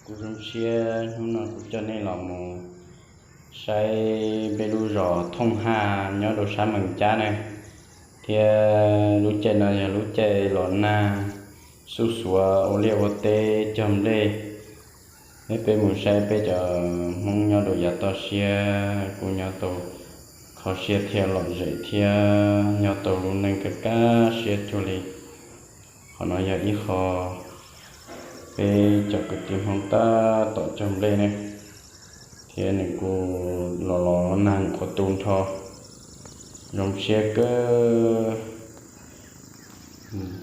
Kuv zoo siab hnub no kuv coj nej los mus saib peb lub zos Thooj Haj nyob rau sab Mees Cab na, thiab lub caij no yog lub caij los nag, xuj xuav ua liaj ua teb cog nplej. Neb peb mus saib peb cov Hmoob nyob rau yav toj siab kuj nyob tau kho siab thiab lom zem thiab nyob tau lub neej kaj kaj siab cuag li. Qhov no yog ib qho peb cov kwv tij Hmoob tab tom cog nplej ne, thiab nws kuj los los nag nyuam qhuav tu nrho, zoo siab kawg.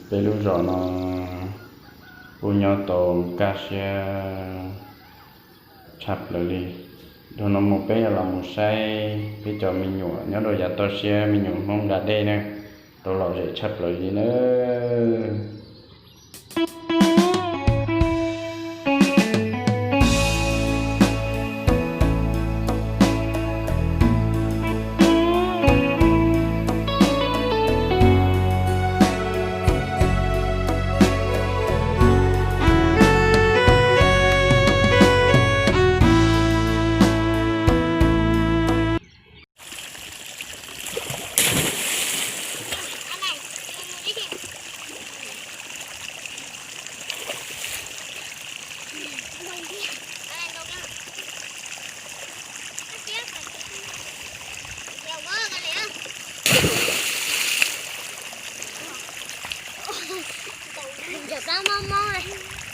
Peb lub zos no kuj nyob tau kaj siab tshaj plaws li. Dhau no mus peb yuav los mus saib peb cov me nyuam nyob rau yav toj siab, me nyuam Hmoob nqa dej na, tau lom zem tshaj plaws li na. Cov kab mob mob li.